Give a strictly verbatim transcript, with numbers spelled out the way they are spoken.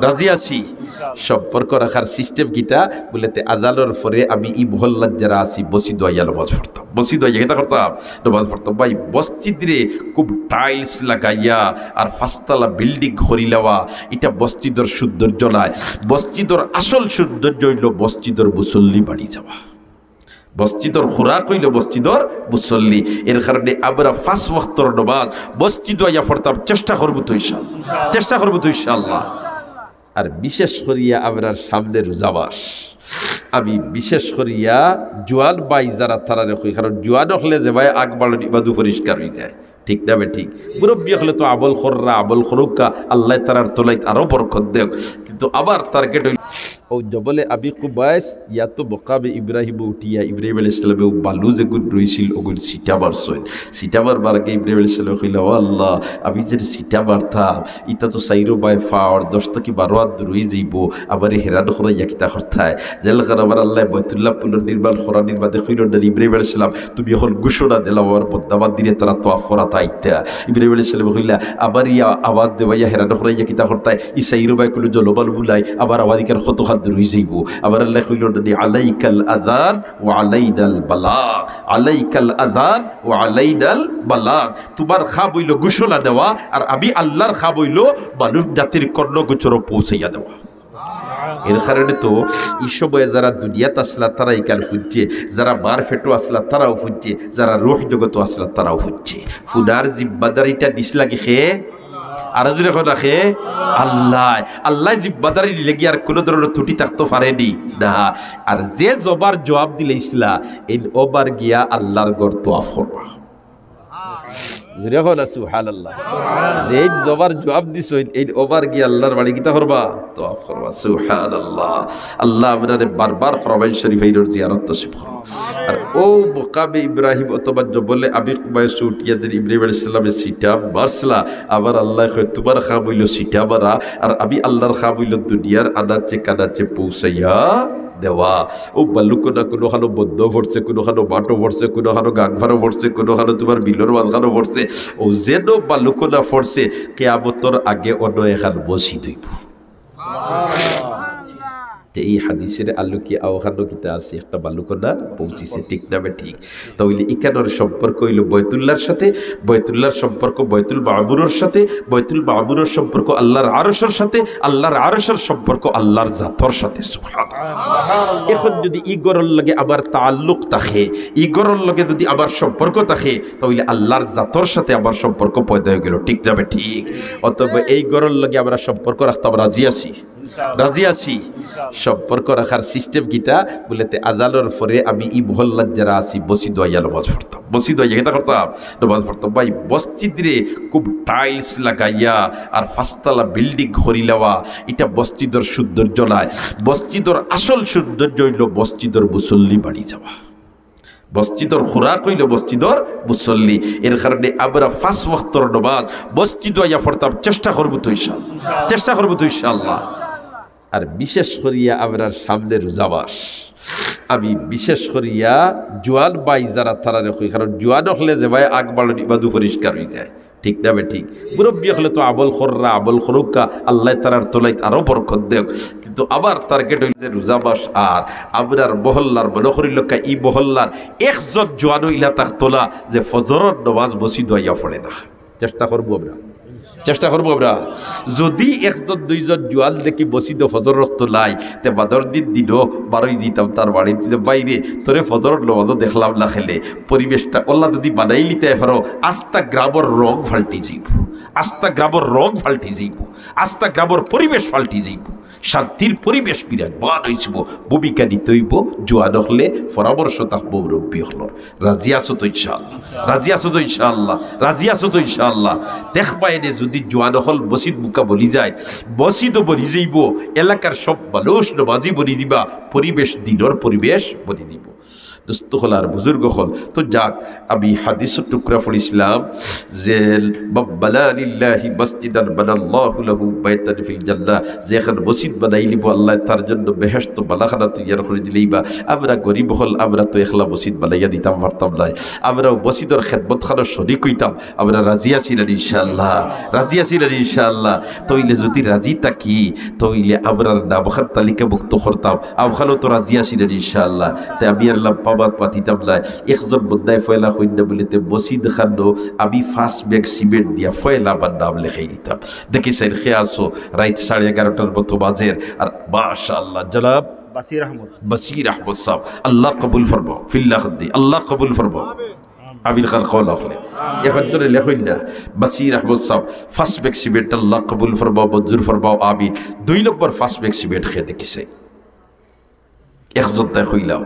রাজি আছি। সম্পর্ক রাখার সিস্টেম কিতা? বলে, তে আজানর পরে আমি ই মহল্লাত যারা আছি, মসজিদ আইয়া নামাজ পড়তাম, মসজিদ আইয়া কিতা করতাম? নামাজ পড়তাম। ভাই, মসজিদরে খুব টাইলস লাগাইয়া আর পাঁচতলা বিল্ডিং করিলাওয়া, এটা মসজিদর সৌন্দর্য নায়। মসজিদর আসল সৌন্দর্য হইল মসজিদর মুসল্লি বাড়ি যাওয়া। মসজিদর খোরাক হইল মসজিদর মুসল্লি। এর কারণে আমরা পাঁচ ওয়াক্তর নামাজ মসজিদ আইয়া পড়তাম, চেষ্টা করবো তো ইনশাআল্লাহ, চেষ্টা করবো তো ইনশাআল্লাহ। আর বিশেষ করিয়া আমরার সামনে রোজা মাস, আমি বিশেষ করিয়া জুয়ান ভাই যারা তারারে কই, কারণ জুয়ান হকলে যে ভাই আগ বাড়ানি বাদু পরিষ্কার হয়ে যায়, ঠিক না বে ঠিক? মুরব্বী হকলে তো আমল কররা, আমল করুক্কা, আল্লাহ তারার তোলাইত আরো বরকত দেখ, কিন্তু আবার টার্গেট হইল ও জবলে আবি কুবাইস, ইয়া তো মকামে ইব্রাহিম উঠিয়া ইব্রাহিম আলাইহিস সালামে ও বালু যেগুন রইছিল ওগুন সিটা মারছইন। সিটা মারবার আগে ইব্রাহিম আলাইহিস সালামে কইলা, "ও আল্লাহ, আমি যে সিটা মারতাম, ইটা তো চাইরো বায় ফাওর, দশ থাকি বারো হাত দূর হয়ে যাইব, আমারে হেরান করাইয়া কিতা করতায়?" যেলাখান আমার আল্লাহ বয়তুল্লাহ পুনর্নির্মাণ করানির বাদে কইল না, "ইব্রাহিম আলাইহিস সালাম, তুমি এখন ঘোষণা দিলাও, আমার বন্দা বান্দিরে তারা তোয়াফ করাত আইতা।" ইব্রাহিম আলাইহিস সালামে কইলা, "আমার ইয়া আওয়াজ দেওয়াইয়া হেরান করাইয়া কিতা করতায়? ই চাইরো বায় কোনো জলবাল বুলাই, আমার আওয়াজ ইকার কত খান দূর হয়ে যাইব।" আমার আল্লাহ কইল না, "আলাইকাল আযান ওয়া আলাইনাল বালাগ, আলাইকাল আযান ওয়া আলাইনাল বালাগ।" তোমার কাম হইল ঘোষণা দেওয়া, আর আমি আল্লাহর কাম হইল মানুষ জাতির কর্ণগোচর পৌঁছাইয়া দেওয়া। এর কারণে তো এই সময়ে যারা দুনিয়াত আসলা তারা ইকান ফুটছে, যারা মার পেটো আসলা তারাও ফুটছে, যারা রুহ জগতো আসলা তারাও ফুটছে। ফুনার জিম্মাদারিটা নিছলা কে? আর জোরে কও না কে? আল্লাহ। আল্লাহ জিম্মাদারি নিলে কি আর কোনো ধরনের ত্রুটি থাকতো পারেনি? না। আর যে জবার জবাব দিলাইছলা, এই ওবার গিয়া আল্লাহর ঘর তোয়াফ করবা। জোরে কও না সুবহানাল্লাহ। যে এই জবার জবাব দিছো, এই ওবার গিয়া আল্লাহর বাড়ি কিতা করবা? তোয়াফ করবা। সুবহানাল্লাহ। আল্লাহ আপনারে বারবার হরমাইন শরীফ এইনর জিয়ারত নসিব করো। আর ও মকামে ইব্রাহিম অথবা জবলে আবি কুবাইস উঠিয়া যে ইব্রাহিম আলাইহিস সালামে সিটা মারছলা, আমার আল্লাহ কয়, "তোমার কাম হইল সিটা মারা, আর আমি আল্লাহর কাম হইল দুনিয়ার আনাচে কানাচে পৌঁছাইয়া দেওয়া।" ও বালুকণা কোনোখানো বদ্ধ পড়ছে, কোনোখানো মাঠো পড়ছে, কোনোখানো গাঙ্গারো পড়ছে, কোনোখানো তোমার বিলর মাঝখানো পড়ছে, ও যেন বালুকণা পড়ছে, কিয়ামতর আগে অন্য এখান মসজিদ হইব। তে এই হাদিসের আলোকে আওখানো কিতা আছে, একটা বালুকণা পৌঁছিছে, ঠিক না বে ঠিক? তাহলে ইকানোর সম্পর্ক হইল বয়তুল্লাহর সাথে, বয়তুল্লাহর সম্পর্ক বয়তুল মামুরর সাথে, বয়তুল মামুরর সম্পর্ক আল্লাহর আরশর সাথে, আল্লাহর আরশর সম্পর্ক আল্লাহর জাতর সাথে। সুবহানাল্লাহ। এখন যদি ই ঘরর লগে আমার তাল্লুক থাকে, ই ঘরর লগে যদি আমার সম্পর্ক থাকে, তাহলে আল্লাহর জাতর সাথে আমার সম্পর্ক পয়দা হয়ে গেল, ঠিক না বে ঠিক? অতএব এই ঘরর লগে আমরা সম্পর্ক রাখতাম, রাজি আছি? রাজি আছি। সম্পর্ক রাখার সিস্টেম কিতা? বলে, তে আজানর পরে আমি ই মহল্লাত যারা আছি, মসজিদ আইয়া নামাজ পড়তাম, মসজিদ আইয়া কিতা করতাম? নামাজ পড়তাম। ভাই, মসজিদরে খুব টাইলস লাগাইয়া আর পাঁচতলা বিল্ডিং করিলাওয়া, এটা মসজিদর সৌন্দর্য নায়। মসজিদর আসল সৌন্দর্য হইল মসজিদর মুসল্লি বাড়ি যাওয়া। মসজিদর খোরাক হইল মসজিদর মুসল্লি। এর কারণে আমরা পাঁচ ওয়াক্তর নামাজ মসজিদ আইয়া পড়তাম, চেষ্টা করবো তো ইনশাআল্লাহ, চেষ্টা করবো তো ইনশাআল্লাহ। আর বিশেষ করিয়া আমরার সামনে রোজা মাস, আমি বিশেষ করিয়া জুয়ান ভাই যারা তারারে কই, কারণ জুয়ান হকলে যে ভাই আগ বাড়ানি বাদু পরিষ্কার হয়ে যায়, ঠিক না বে ঠিক? মুরব্বী হকলে তো আমল কররা, আমল করুক্কা, আল্লাহ তারার তোলাইত আরো বরকত দেখ, কিন্তু আবার টার্গেট হইল যে রোজা মাস আর আমরার মহল্লার মনে করিল কা ই মহল্লার একজন জুয়ানও ইলা থাকতো না যে ফজরর নামাজ মসজিদ আইয়া পড়ে না। চেষ্টা করবো আমরা, চেষ্টা করবো আমরা। যদি একজন দুইজন জুয়ান দেখি মসজিদো ফজর রক্ত নাই, তে বাদর দিন দিনও বারোই দিতাম তার বাড়িত, "বাইরে তোরে ফজরর নামাজও দেখলাম না খেলে।" পরিবেশটা আল্লাহ যদি বানাই নিতে পারো, আস্তা গ্রামর রং ফাল্টি যাইব, আস্তা গ্রামর রং ফাল্টি যাইব, আস্তা গ্রামর পরিবেশ ফাল্টি যাইব। শান্তির পরিবেশ বিরাজমান হইব। ভূমিকা নিতে হইব জুয়ান হকলে, পরামর্শ থাকবো মুরব্বী হকলর। রাজি আছো তো ইনশাআল্লাহ? রাজি আছো তো ইনশাআল্লাহ? রাজি আছো তো ইনশাআল্লাহ? দেখবা এনে যদি জুয়ান হকল মসজিদ মুখা বলি যায়, মসজিদও বলি যাইব, এলাকার সব মানুষ নমাজি বনি দিবা, পরিবেশ দিনর পরিবেশ বনি দিব। দোস্ত অকল আর বুজুর্গ অকল, তো যাক, আমি হাদিসর টুকরা পড়ছিলাম যে, "মান বানা লিল্লাহি মাসজিদান বানাল্লাহু লাহু বাইতান ফিল জান্নাহ", যে একখান মসজিদ বানাইলিবো, আল্লায় তার জন্য বেহেশত বালাখানা তৈয়ার করি দিলাইবা। আমরা গরিব অকল, আমরা তো একলা মসজিদ বানাইয়া দিতাম পারতাম নায়, আমরাও মসজিদর খেদমতখানো শরিক অইতাম। আমরা রাজি আছি না ইনশাআল্লাহ? রাজি আছি না ইনশাআল্লাহ? তইলে যুদি রাজি থাকি, তইলে আমরার নামখান তালিকাভুক্ত করতাম। আমরাও তো রাজি আছি না ইনশাআল্লাহ? তে আমি আর লম্বা মাত মাতিতাম নায়। একজন বন্দায় পয়লা কইন না বুলে তে মসজিদ খানো আমি পাঁচ ব্যাগ সিমেন্ট দিয়া পয়লা আমার নাম লেখাই দিতাম। দেখি চাইন কে আছো, রাইত সাড়ে এগারোটার মতো বাজের। আর মাশাআল্লাহ, জনাব বাসির আহমদ। বাসির আহমদ সাহেব, আল্লাহ কবুল ফরমাও। ফিল্লা খাদ্দি, আল্লাহ কবুল ফরমাও। আমিন খান কওলা অকলে। এখন তো লেখইন না, বাসির আহমদ সাহেব, পাঁচ ব্যাগ সিমেন্ট আল্লাহ কবুল ফরমাও, মঞ্জুর ফরমাও, আমিন। দুই নম্বর পাঁচ ব্যাগ সিমেন্ট কে দেখি চাইন। একজন তাই কইলাম।